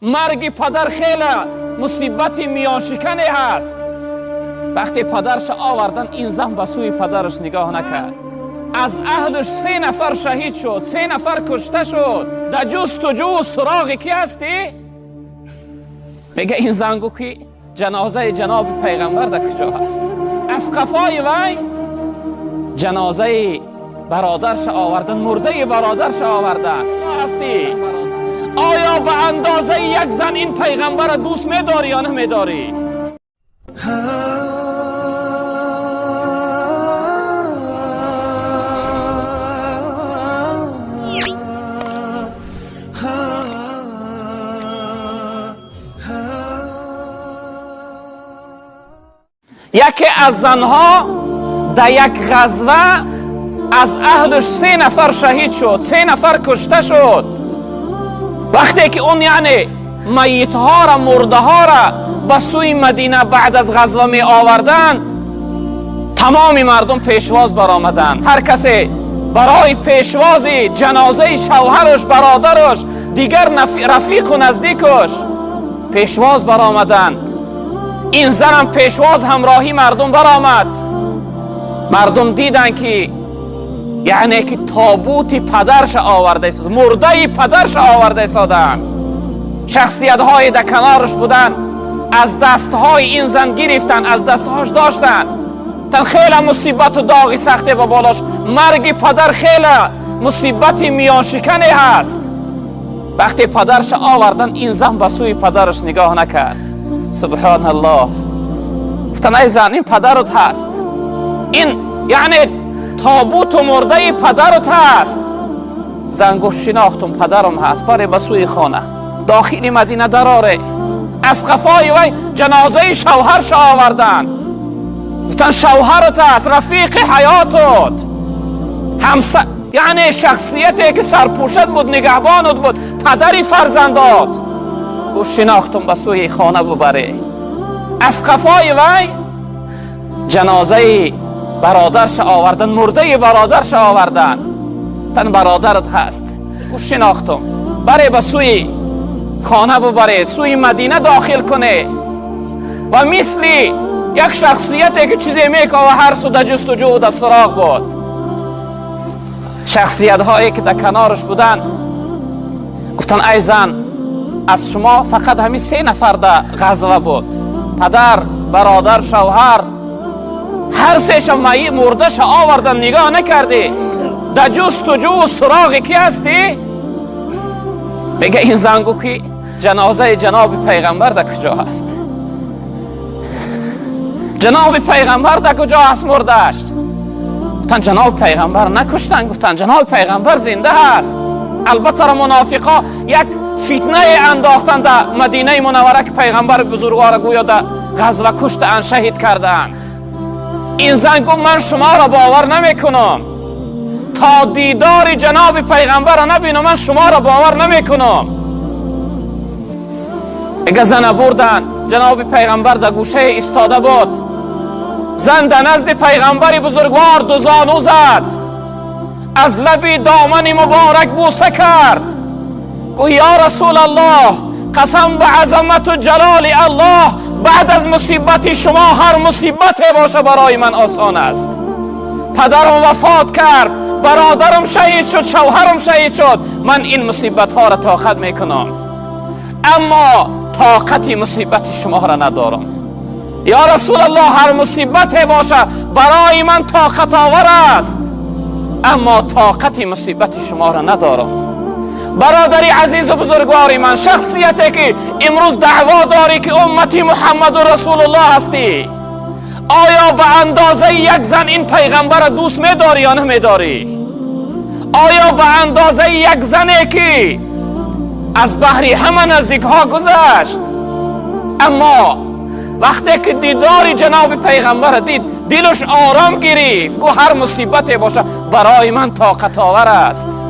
Марги падар хеле мусибати миёншикане ҳаст. Вақте падарша овардан, ин зан ба сӯи падараш нигоҳ накард. Аз аҳлаш се нафар шаҳид шуд, се нафар кушта шуд. Дар ҷустуҷӯ суроғи кӣ ҳастӣ? Мега ин зан гуфт, ки ҷанозаи ҷаноби пайғамбар дар куҷо ҳаст? Аз қафои вай ҷанозаи бародарша овардан, мурдаи бародарша овардан. Ҳастӣ? Оё ба андозаи як зан ин пайғамбарро дӯст медорӣ ё намедорӣ? Яке аз занҳо дар як ғазва аз аҳлаш се нафар шаҳид шуд, се нафар кушта шуд. Вақте ки он, яъне майитҳоро, мурдаҳоро ба сӯи Мадина баъд аз ғазва меоварданд, тамоми мардум пешвоз баромаданд. Ҳар касе барои пешвози ҷанозаи шавҳараш, бародараш, дигар рафиқу наздикаш пешвоз баромаданд. Ин занам пешвоз ҳамроҳи мардум баромад. Мардум диданд, ки яъне ки тобути падарша оварда истод, мурдаи падарша оварда истоданд. Шахсиятҳое дар канораш буданд, аз дастҳои ин зан гирифтанд, аз дастҳош доштанд. Тан хеле мусибату доғи сахте ба болош. Марги падар хеле мусибати миёншикане ҳаст. Вақте падарша овардан, ин зан ба сӯи падараш нигоҳ накард. Субҳоналлоҳ. Гуфтан: ай зан, ин падарут ҳаст, ин яъне тобуту мурдаи падарут ҳаст. Зан гуфт: шинохтум, падарам ҳаст. Баре ба сӯи хона, дохили Мадина дароре. Аз қафои вай ҷанозаи шавҳарша оварданд. Гуфтан: шавҳарат аст, рафиқи ҳаётут, ҳамса, яъне шахсияте ки сарпӯшат буд, нигаҳбонут буд, падари фарзандот. Гуфт: шинохтум, ба сӯи хона бубаре. Аз қафои вай ҷанозаи бародарша овардан, мурдаи бародарша овардан. Тан бародарат ҳаст. Гуфт: шинохтум, баре ба сӯи хона бубаред, сӯи Мадина дохил куне. Ва мисли як шахсияте ки чизе мекова, ҳар су дар ҷустуҷӯ, дар суроғ буд. Шахсиятҳое ки дар канораш буданд, гуфтанд: ай зан, аз шумо фақат ҳамин се нафар дар ғазва буд: падар, бародар, шавҳар. Ҳар сеша майи мурдаша овардан, нигоҳ накардӣ. Дар ҷустуҷӯ суроғи кӣ ҳастӣ? Мега ин зан гуфт, ки ҷанозаи ҷаноби пайғамбар дар куҷо ҳаст? Ҷаноби пайғамбар дар куҷо ҳаст мурдаш? Гуфтан: ҷаноби пайғамбар накуштанд. Гуфтан: ҷаноби пайғамбар зинда ҳаст. Албатта, мунофиқо як фитнае андохтанд дар Мадинаи Мунаввара, ки пайғамбари бузургвора гӯё дар ғазва куштаанд, шаҳид кардаанд. Ин зан гуфт: ман шуморо бовар намекунам, то дидори ҷаноби пайғамбарро набинам, ман шуморо бовар намекунам. Эга зана бурданд. Ҷаноби пайғамбар дар гӯшае истода буд. Зан дар назди пайғамбари бузургвор дузону зад, аз лаби домани муборак бӯса кард. Гӯ: ё Расулаллоҳ, қасам ба азамату ҷалоли Аллоҳ, баъд аз мусибати шумо ҳар мусибате боша, барои ман осон аст. Падарам вафот кард, бародарам шаҳид шуд, шавҳарам шаҳид шуд. Ман ин мусибатҳоро тоқат мекунам, аммо тоқати мусибати шуморо надорам. Ё Расулаллоҳ, ҳар мусибате боша, барои ман тоқатовар аст, аммо тоқати мусибати шуморо надорам. Бародари азизу бузургвори ман, шахсияте ки имрӯз даъво дорӣ, ки уммати Муҳаммаду Расулуллоҳ ҳастӣ, оё ба андозаи як зан ин пайғамбарро дӯст медорӣ ё намедорӣ? Оё ба андозаи як зане, ки аз баҳри ҳама наздикҳо гузашт, аммо вақте ки дидори ҷаноби пайғамбарро дид, дилаш ором гирифт, гӯ: ҳар мусибате боша, барои ман тоқатовар аст.